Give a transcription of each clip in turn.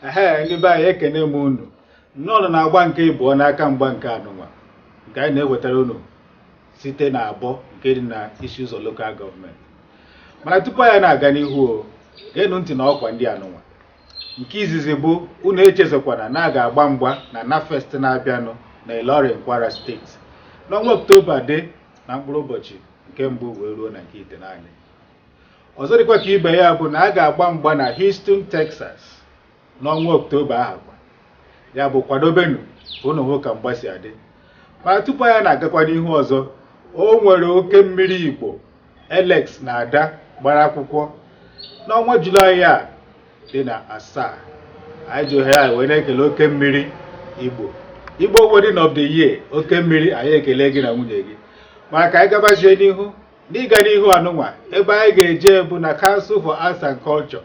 Ehe, ndị be anyị, ekene m unu. Nnọọ na-agba nke ịbụọ n'aka mgba nke anụnwa nke anyị na-ewetara unu site na Abọ nke dị na Isi Ụzọ Local Government. Mana tupu anyị na-aga n'ihu, o geenụ ntị na ọkwa ndị anụnwa. Nke izizi bụ unu echezọkwana na a ga-agba mgba na NAFEST na-abịanụ na Ilorin, Kwara Steeti, n'ọnwa Ọktoba dị na mkpụrụ ụbọchị nke mbụ wee ruo na nke itenaanị. Ọzọ dịkwa ka ibe ya bụ na a ga-agba mgba na Houston, Texas, n'ọnwa Ọktoba ahụ kwa. Ya bụ, kwadobenu ka unu hụ ka mgba si adị. Mana tupu anyị na-agakwa n'ihu ọzọ, o nwere oke mmiri Igbo Alex na Ada gbara akwụkwọ n'ọnwa Julaị a dị na 7. Anyị ji ohere a wee na-ekele oke mmiri Igbo, Igbo Wedding of the Year, oke mmiri. Anyị ekele gị na nwunye gị. Mana ka anyị gabazie n'ihu. N'ịga n'ihu anụnwa, ebe anyị ga-eje bụ na Council for Arts and Culture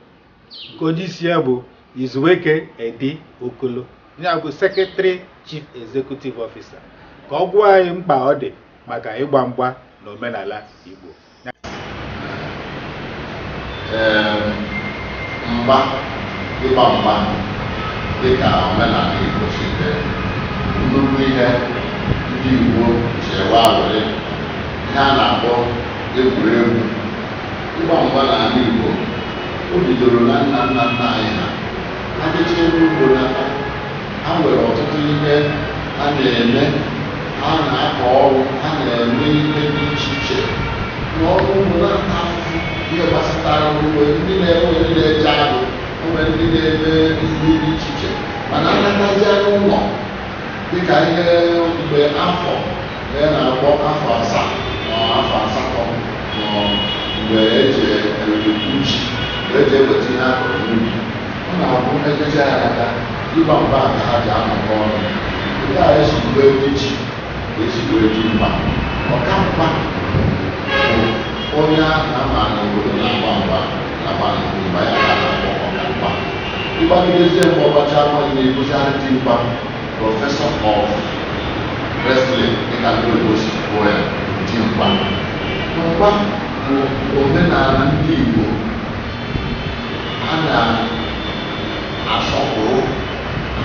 nke onye isi ya bụ Izuweke Edi Okolo, ya bụ Secretary Chief Executive Officer, ka ọ gwa anyị mkpa ọ dị maka ịgba mgba na omenala Igbo. Mgba, ịgba mgba dịka omenala Igbo si dị, nnukwu ihe ndị Igbo ji ewe awere, ihe a na-akpọ egwuregwu. Ịgba mgba n'ala Igbo, o bidoro na nna nna nna anyị ha. Ha jechie n'ugbo n'aka, ha nwere ọtụtụ ihe ha na-eme. Ha na-akọ ọrụ, ha na-eme ihe dị iche iche n'ọrụ ugbo, na-ata afụfụ ihe gbasatara ugbo. Ndị na-enwe, ndị na-eje agụ, enwe ndị na-eme ihe dị iche iche. Mana anatazie n'ụlọ, dịka ihe mgbe afọ ya na-akpọ afọ 7 ma afọ 8, ma mgbe eji ekwu ji, mgbe eji eweta ihe akọrọ n'ubi, ọ na-abụ ejecha ya aka, ịgba mgba ka ha ji anọkọ ọnụ. Nke a esi wee dị ji, esi wee dị mgba. Ọka mgba bụ onye a na-ama n'obodo na-agba mgba, na-agba nnukwu mgba, ya ka a na-akpọ ọka mgba. Ịgbagidezie mgbe ọgbacha amaghị na-ebuzigharị dị mgba, professor of wrestling, dịka ndị oyibo si kpọọ ya, dị mgba. Mgba bụ omenala ndị Igbo a na-asọpụrụ.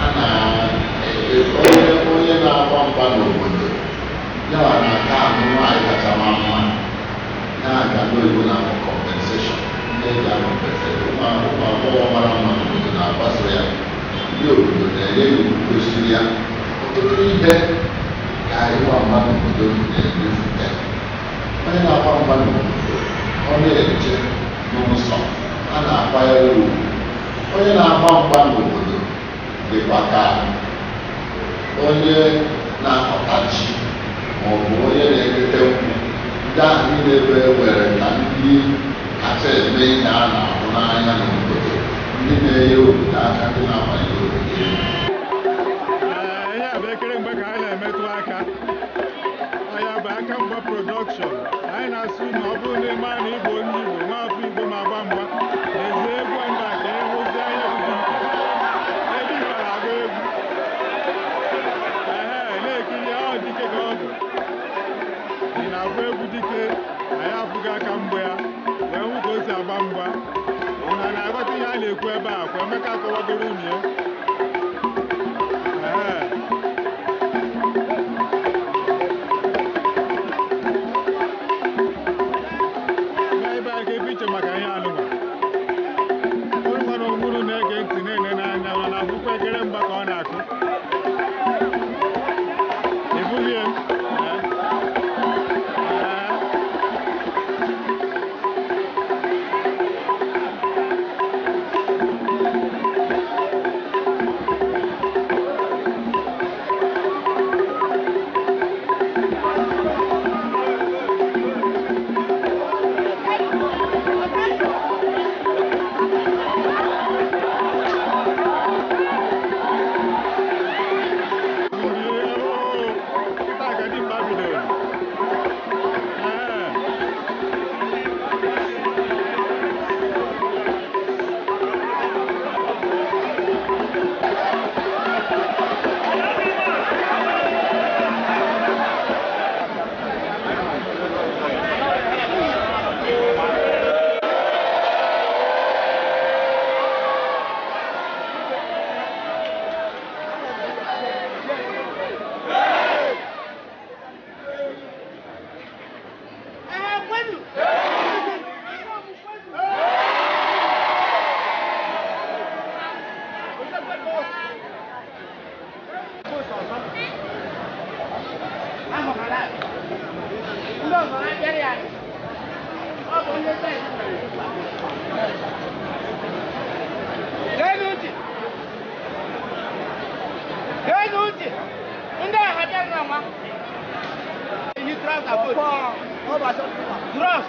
A na onye na-agba mgba n'obodo ya na-aka ahụ nwaanyị kacha ma mma ya ka ndị oyibo na-akpọ compensation. Ndị eji a-compensate ụmụ agbọghọ mara mma n'obodo na-agbaso ya, ndị obodo na-enye ya ugwu kwesịrị ya. Ọtụtụ ihe ka ịgba mgba n'obodo na-emefute. Onye na-agba mgba n'obodo, ọ na-eje n'ụzọ, a na-akwanyere ugwu. Onye na-agba mgba n'obodo dịkwa ka onye na-akọta ji maọbụ onye na-ekete nkwụ. Ndị ahụ niile bụ ewere ka ndị kacha eme ihe a na-ahụ n'anya n'obodo, ndị na-enyere obodo aka, ndị na-akwalite obodo elu. Ihe a bụ ekere mgbe ka anyị na-emetụ aka. Ya bụ Aka Mgba Production. Anyị na-asụ na ọ bụrụ na ịma na Igbo, onye Igbo, nwaafọ Igbo ma agba mgba, n'ezie egwu mgba ka ịhụzi anya bụ dimkpa ebe Igbo na-agba egwu. Ehe, na-ekiri ọ dike ka ọ bụ ị na-agba egwu dike. Anyị afụghị aka mgba ya wee hụ ka o si agba mgba. Unu na-aghọta ihe a na-ekwu ebe a kwa? Emeka akọwagoro unu ya. Ehe. Ebe a ka ebe iche maka ihe anụnwa unu nwere onwe unu na-ege ntị na-ene n'anya, mana akwụkwọ ekere mgba ka ọ na-akụ. Ịbụghị ya? Ee. Ee. Ndị ọzọ na-abịara ya. Ọ bụ onye be. Geenụ ntị. Geenụ ntị. Ndị agha bịara na nwa. Eyi trouser boot. Cross, cross.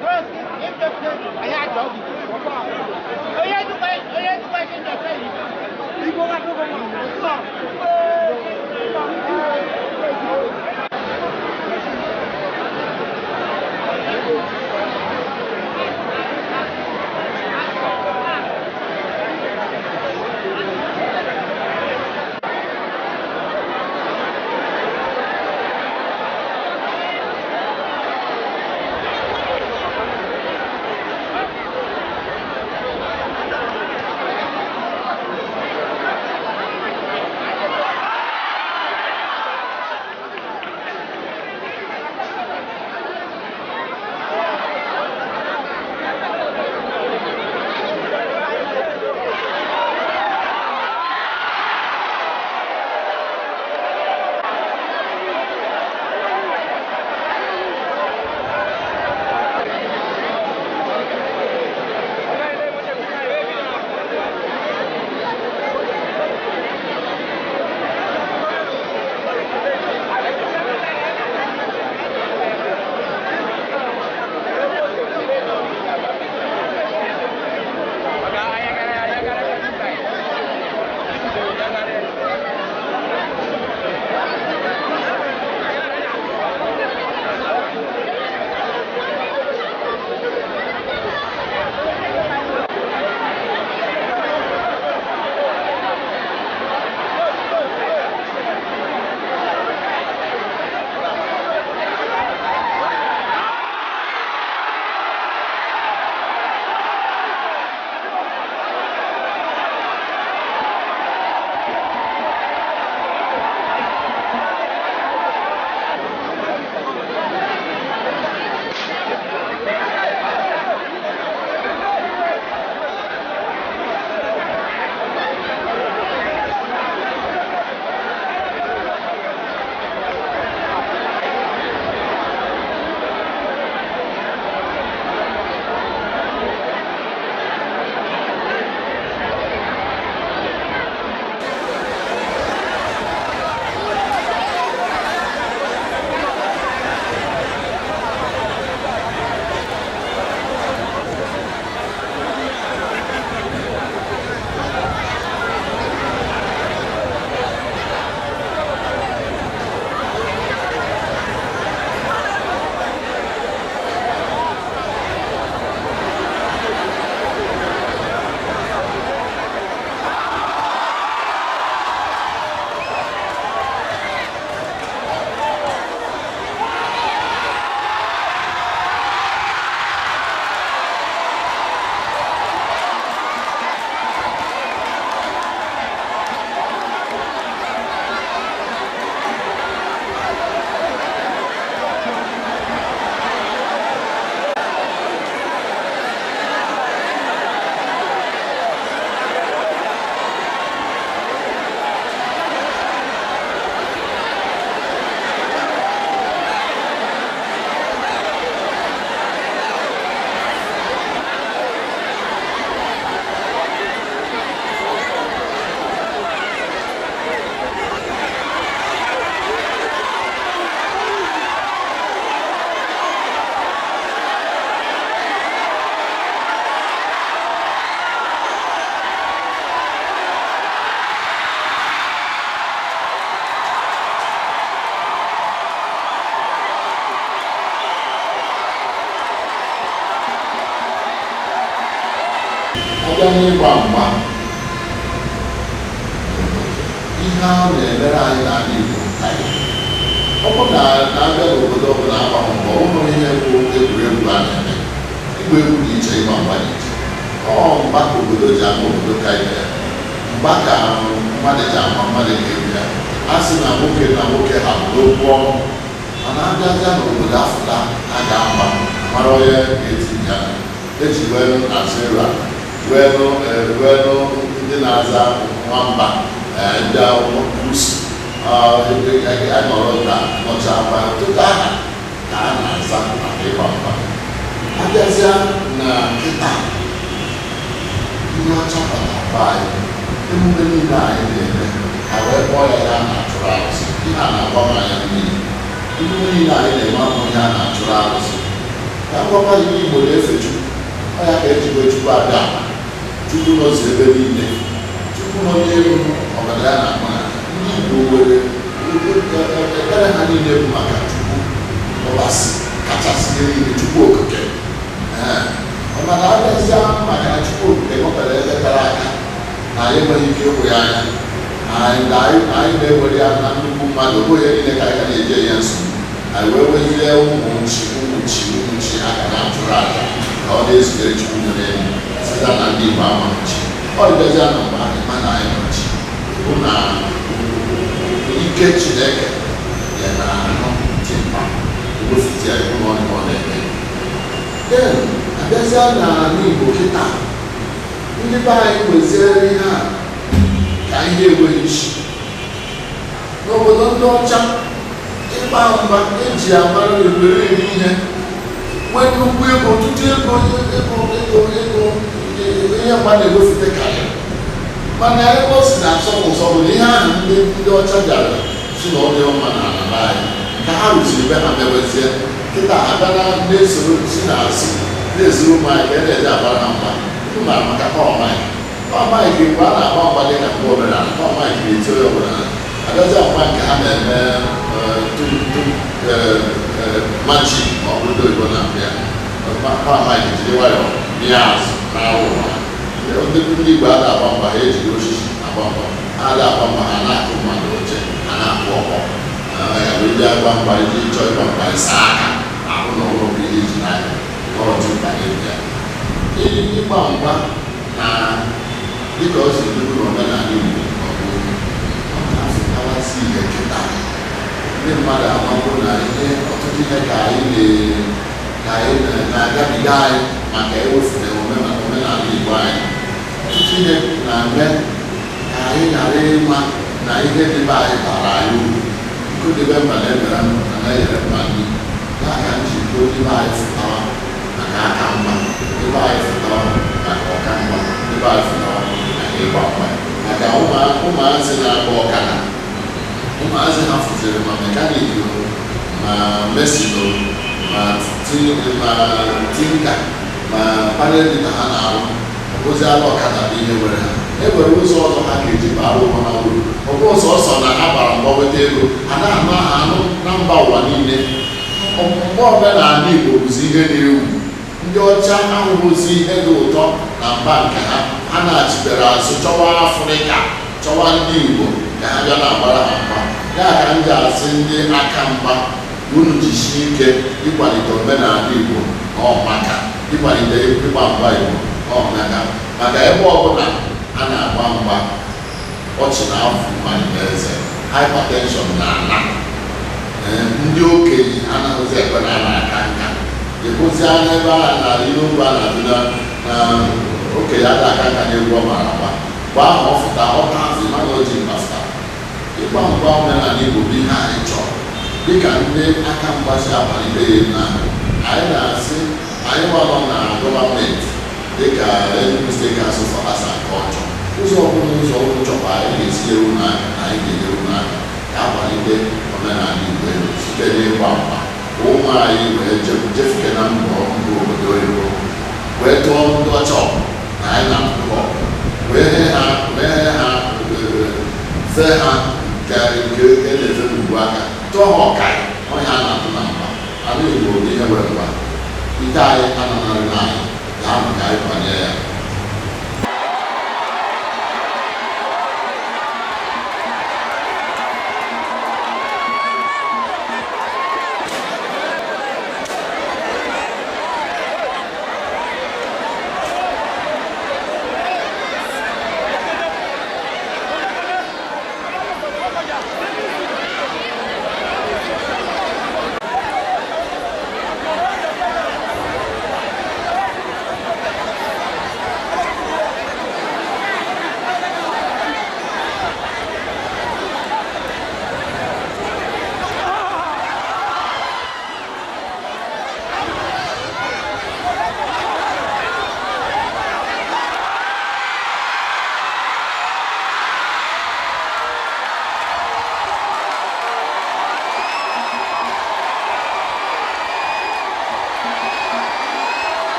Cross, ifefe anyị ajọ gị. Onye dukwa onye dukwa isi njọta yi. Abịa n'ịgba mgba, ihe a na-emere anyị n'ala Igbo anyị, ọ bụ na na-abịa n'obodo ọbụla agba mgba, ọ bụrụ ihe bụ egwuregwu a na-eme, ịgba egwu dị iche, ịgba mgba dị iche. Ọ mgba ka obodo ji ama obodo ka ibe ya, mgba ka mmadụ ji ama mmadụ ka ibe ya. A sị na nwoke na nwoke ha bụ n'okwu ọnụ, mana abịazịa n'obodo afụta a ga-agba mara onye ga-eti ya. Eji wee azụ wee nụ ndị na-aza nwamba, ndị pusi Anọrọ na nọcha mgba ọtụtụ aha ka a na-aza maka ịgba mgba. Abịazịa na nkịta, ndị ọcha batara be anyị, emume niile anyị na-eme, ha wee kpọọ ya ya na-achụrụ arụsị. Ihe a na-agba m anya mmiri. Emume niile anyị na-eme abụ ihe a na-achụrụ arụsị. Ka m gwakwa gị, Igbo na-efe Chukwu. Ọ ya ka ejikwa Chukwu abịa ama. Chukwu nọzi ebe niile, Chukwu nọ n'elu ọgada ya na-akpọ na ndị Igbo nwere ekpere ha niile bụ maka Chukwu Ọbasi kachasị ihe niile, Chukwu Okike. Ee, mana abịazịa maka na Chukwu Okike nọtere ebe tara aka na anyị enweghị ike ịhụ ya anya, anyị anyị na-ewere ya na nnukwu mmadụ, ọ bụghị niile ka anyị ga na-eji enye nsogbu. Anyị wee wezie ụmụ chi, ụmụ chi, ụmụ chi ha ga na-achụrụ aja ka ọ na-ezutere Chukwu nọ n'elu, site na ndị Igbo amaghị chi. Ọ dịbịazịa na mgbe ahụ ịma na anyị nọ chi bụ na ike Chineke ya na anụ timpa ewefute ya, ịhụ na ọ na-eme. Then abịazịa n'ala Igbo kịta, ndị be anyị weziere ihe a ka ihe enweghị isi. N'obodo ndị ọcha, ịgba mgba eji amara ewere eri ihe, nwee nnukwu ego, ọtụtụ ego, ego, ego, ego, ihe mgba na-ewefute karịrị. Mana ebe o si na-asọ m ụzọ bụ na ihe ahụ ndị ọcha bịara si na ọ dị mma n'ala be anyị ka ha rụziri be ha mewezie. Kịta abịa na na-esoro si na-asị na-ezuru ụmụ anyị ka e na-eji agbara ha mgba. Unu maara maka power mic. Power mic mgbe a na-agba mgba dị ka mgbe omenala, power mic na-eti onye ọbụla. Abịazi mgba nke ha na-eme tum tum magic, ma ọ bụrụ ndị oyibo na-abịa power mic jiri nwayọọ mịa azụ na-awụ ha. Ndị Igbo a na-agba mgba, ha ejiri osisi agba mgba, ha na-agba mgba, ha na-akụ mmadụ oche, ha na-akụ ọkpọ ya bụ iji agba mgba. Iji chọọ ịgba mgba, ịsa aka ahụ na ụlọ bụ ihe iji n'aka ọrụ mkpa gị ya ịgba mgba. Na dịka o si dịbụ n'omenala Igbo, ọ bụ ọ na-afụtawazi ihe kịta ndị mmadụ amagbo na ihe ọtụtụ ihe ka anyị ka anyị na-agabiga anyị maka ewefute omenala Igbo anyị. Ọtụtụ ihe na-eme ka anyị ghara ịma na ihe dị be anyị bara anyị uru. Nkụ debe mba na-emere na na-enyere mba nri ya ka m ji kwuo, debe anyị fụtawa maka aka mgba, debe anyị fụtawa maka ọka mgba, debe anyị fụtawa maka ịgba mgba, maka ụmụazị na-agba ọkada. Ụmụazị ha fụziri ma mechanic, ma mason, ma tinker, ma panel beater ha na-arụ. Ọbụziala ọkada bụ ihe nwere ha. E nwere ụzọ ọzọ ha ga-eji bara ụwa na uru. Ọ bụ sọsọ na ha gbara mgbọ nweta ego, ha na-anụ aha anụ na mba ụwa niile. Mgbe omenala Igbo bụzi ihe na-ewu, ndị ọcha ahụhụzi ihe dị ụtọ na mba nke ha. Ha na-achịbere azụ chọwa Afrịka, chọwa ndị Igbo ka ha bịa na-agbara ha mgba. Ya ka m ji asị ndị aka mgba, unu jisie ike ịkwalite omenala Igbo na ọmaka, ịkwalite ịgba mgba Igbo na ọmaka, maka ebe ọbụla a na-agba mgba, ọchị na-afụ mmadụ n'eze, hypertension na-ana. Ndị okenye anaghịzi ekwe na a na-aka nka. Ịhụzi anya ebe a na ihe okwu a na-adị na okenye ada aka nka n'egwu ọ mara agba. Mgbe ahụ ọ fụta ọta azụ mana o ji mkpafụta. Ịgba mgba omenala Igbo bụ ihe anyị chọrọ dịka ndị aka mgba si akwalite ya na anyị na-asị anyị nwa nọ na gọọmenti dịka Enugu State Council for Arts and Culture, ụzọ ọbụla ụzọ ụlọ chọkwa anyị ga-esi eru n'aka, anyị ga-enyeru n'aka ka akwalite omenala Igbo elu site n'ịgba mgba, ka ụmụ anyị wee jefuke na mbọ mba obodo oyibo wee tụọ ndị ọcha ọgụ na anyị na-atụ ha ọgụ, wee ha fee ha nke nke e na-efe n'ugwu aka, tụọ ha ọkarị ọhịa a na-atụ na mgba. Ala Igbo bụ ihe nwere mgba. Ike anyị ananarị na anyị ga-anọ ka anyị kwanye ya.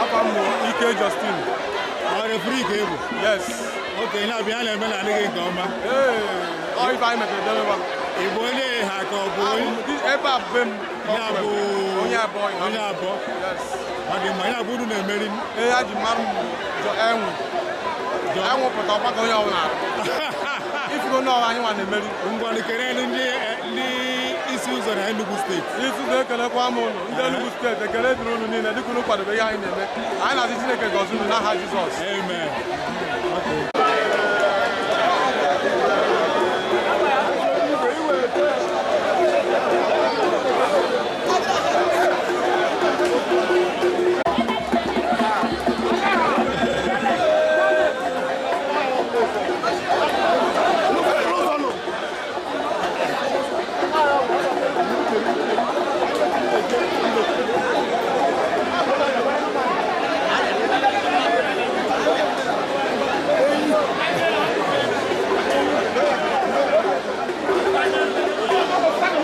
Afa m bụ Ike Justin. Ọ referee ka ị bụ? Yes. Oke, na-abịa a na-eme na adịghị nke ọma. Ee, ọ ife anyị mepere debe. Ị bụ onye ha ka ọ bụ onye Ebe a bụ be m. Ya bụ onye abụọ. Onye abụọ. Yes. Ọ dị mma, ya bụ unu na-emeri. Ee, a ji mmadụ m jọ enwụ. Enwụ pụta ọgbakọ onye ọbụla. Ifugo n'ọwa anyị nwa na-emeri. Ngwanụ, kelelu ndị isi ụzọ na Enugu steeti. Isi ụzọ, ekelekwa m ụnụ. Ndị Enugu steeti, ekele dịrị unu niile dịka unu kwadobe ihe anyị na-eme. Anyị na-asị Chineke gọzie unu n'aha Jizọs. Amen. Okay.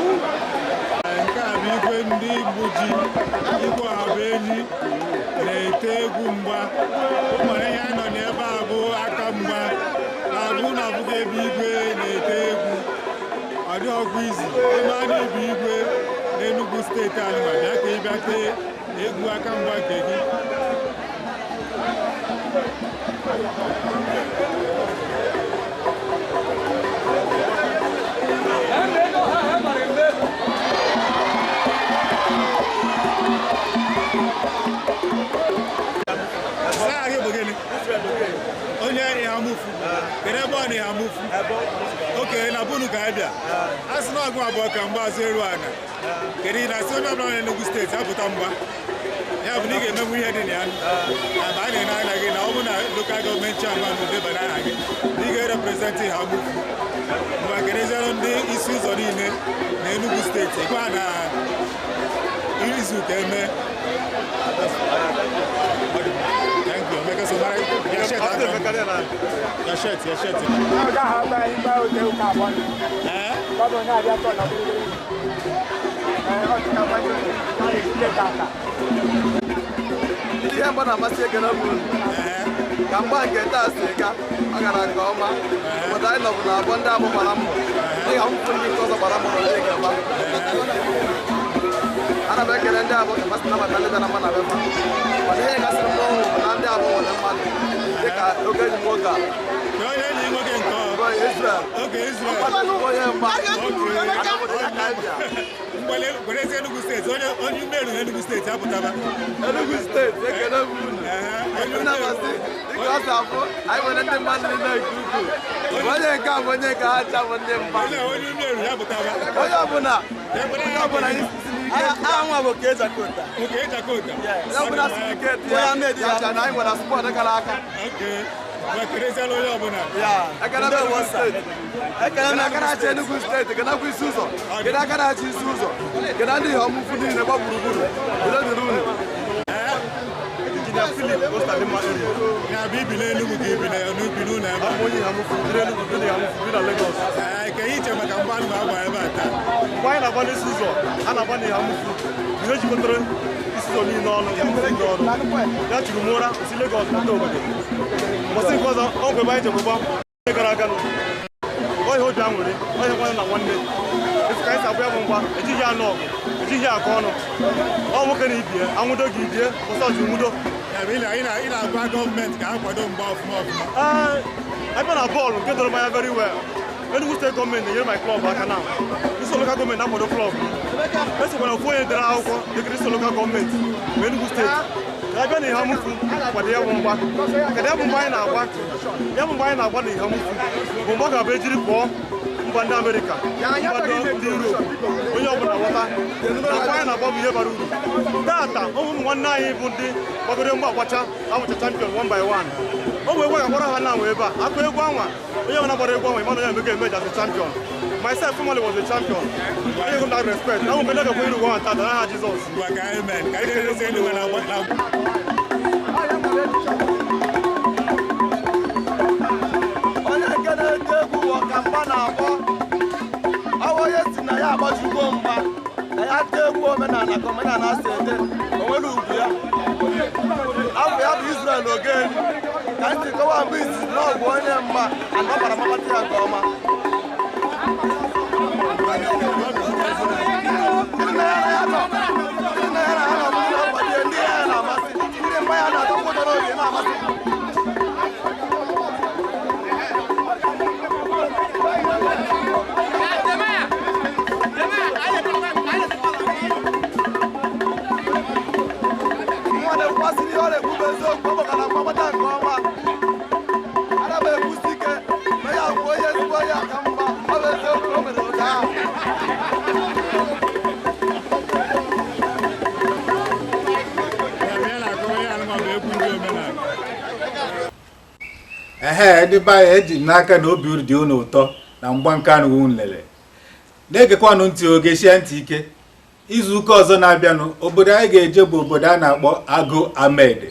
Nke a bụ igwe ndị Igbo ji igwe ọha enyi na-ete egwu mgba. O nwere ihe nọ n'ebe a bụ aka mgba na-abụ na abụghị ebe igwe na-ete egwu. Ọ dị ọgwụ izi ebe a na-ebu igwe n'Enugu steeti anyị ma bịa ka ị bịa tee egwu aka mgba nke gị. Saa gị bụ gịnị? Onye Ihamufu. Kedu ebe ọ na Ihamufu? Oke, na bunu ka abịa. A sị na ọgụ abụọ ka mgba azụ eru ana. Kedu ị na-asị onye ọbụla n'Enugu steeti apụta mgba? Ya bụ na ị ga-emenwu ihe dị na ya. Na mgbe a na-ene anya gị na ọ bụ na local government chairman debara aha gị, na ị ga-erepresentị Ihamufu. Mgbe keneziere ndị isi ụzọ niile na Enugu steeti, gwa na izu ka eme. Thank you. Emeka, so mara your shirt. Your shirt, your shirt. Eh? Ihe mgba na-amasị ekele bụ ka mgba nke taa si ga ọ gara nke ọma. Obodo anyị nọbụ na abụọ ndị abụ gbara mbọ dịka mfụ ndị nke ọzọ gbara mbọ na ndị gaba. Ana m ekele ndị abụọ ka masị nabata ndị bịara mma na befa, mana ihe gasịrị m ọhụụ bụ na ndị abụọ nwere mmadụ dịka oge enyi m nwoke a. Ka onye enyi nwoke nke ọ? Bụ Israel. Oge Israel. Onye mgba. Ana m ya ka anyị bịa. Mgbele werezi Enugu steeti, onye onye umeru na Enugu steeti apụtaba. Enugu steeti, ekele m unu. Onye Unu amasị dịka ọ si afụ anyị nwere ndị mmadụ niile nke ukwuu. Onye nke a bụ onye nke ha cha bụ ndị mba. Onye onye umeru ya pụtaba. Onye ọbụla, onye ọbụla isi n'ike. Aha nwa bụ Oke Jakota. Oke Jakota. Onye ọbụla si n'ike dị ya ya na anyị nwere spọt gara aka. Oke. Mgbe kereziela onye ọbụla. Ekele m Enugu steeti. Ekele m Kedu aka na-achị Enugu steeti, kedu akwa isi ụzọ, kedu aka na-achị isi ụzọ, kedu ndị ihe ọmụfụ niile gba gburugburu, udo dịrị unu. Engineer Philip Ostadimma area. Ya bụ ibi n'Enugu ka ibi na n'ubi n'ụlọ ebe a. Abụ onye Ihamufu, biri Enugu, biri Ihamufu, biri na Lagos. Ee, ka ihe iche maka mgba anụ agba ebe a taa. Mgbe anyị na-agba n'isi ụzọ, a na-agba n'Ihamufu, ihe jikọtara isi ụzọ niile ọnụ, Ihamufu niile ọnụ. Ya churu m ụra si Lagos pụta obodo. Ụbọchị nke ọzọ, ọ bụ ebe anyị jekwa gba gara aga nụ. Ọ ihe obi aṅụrị, ọ ihe nwanne na nwanne. Efu ka anyị si agba ya bụ mgba, ejighị anụ ọgụ, ejighị akọ ọnụ. Ọ nwoke na ibie, anwụdo gị ibie, ọsọ ji nwudo. Ya bụ ị na-agwa gọọmenti ka ha kwado mgba ọfụma ọfụma. Ee, abịa na bọọlụ nke doro m anya very well, Enugu State gọọmenti na-enyere my club aka na Isi local gọọmenti na-akwado club m. Esokwana ofu onye dere akwụkwọ dịkịrị Isi local gọọmenti ma Enugu Steeti ka abịa na Ihamufu kwado ya bụ mgba. Kedu ya bụ mgba anyị na-agba? Ya bụ mgba anyị na-agba na Ihamufu bụ mgba ga-abụ ejiri pụọ mba ndị Amerịka, mba ndị Europe, onye ọbụla ghọta na mgba anyị na-agba bụ ihe bara uru. Tata ụmụ nwanne anyị bụ ndị gbagoro mgba agbacha abụcha champion one by one. O wee gwa gakwara ha na anwa ebe a akụ egwu anwa, onye ọbụla gbara egwu anwa ịma na onye emego emeja as a champion. Myself formerly was a champion. Onye go that respect na ụmụ gakwa iru gwa tata n'aha Jizọs. Ngwa, ka anyị mee ka anyị na-erezi ndị nwe na-agba Onye nke na-ete egwu bụ ọkamgba na-akpọ ọwa onye si na ya agbajugo mgba na ya tee egwu omenala ka omenala si ede onwere ugwu ya. Afọ ya bụ Israel Ogeni ka ntị kọwa mbụ izizi na ọ bụ onye mgba ana ọ gbara mabata ya nke ọma. Ndị na ya na ya nọ, ndị na ya na ya nọ bụ ndị na-akwado ndị ya na-amasị, ndị mgba ya na-atọkwa ụtọ n'obi na-amasị. Nwa na-ekwasịrị ihe ọ na-ekwu bụ eziokwu. Ọ gbakara mgbakọta nke ọma. Ana m ekwusi ike na ya bụ onye ezigbo onye aka mgba. Ọ bụ eziokwu o mere ụnyaahụ. Ya bụ ya na-akọwa ihe anụmanụ bụ egwu ndị omenala. Ehe, ndị be anyị, eji m n'aka na obi dị unu ụtọ na mgba nke anụ unu lere. Na-egekwanụ ntị oge sie ntị ike. Izu ụka ọzọ na-abịanụ, obodo anyị ga-eje bụ obodo a na-akpọ Agụ Amede.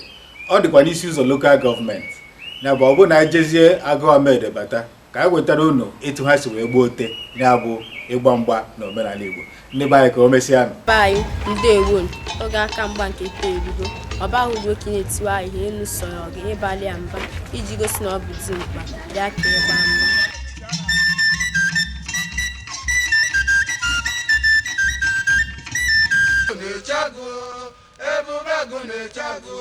Ọ dịkwa n'Isi Ụzọ Local Gọọmenti. Ya bụ, ọ bụrụ na anyị jezie Agụ Amede bata, ka anyị wetara unu etu ha si wee gbuo ote, ya bụ ịgba mgba na omenala Igbo. Ndị be anyị, ka o mesịanụ. Be anyị, ndewo. Oge aka mgba nke taa erugo. Ọ baghị uru okenye tiwa ahịhịa elu sọ ya ọgụ ịbalị ya mba iji gosi na ọ bụ dimkpa. Bịa ka ịgba mgba. Na-eche agụ, ebube agụ na-eche agụ.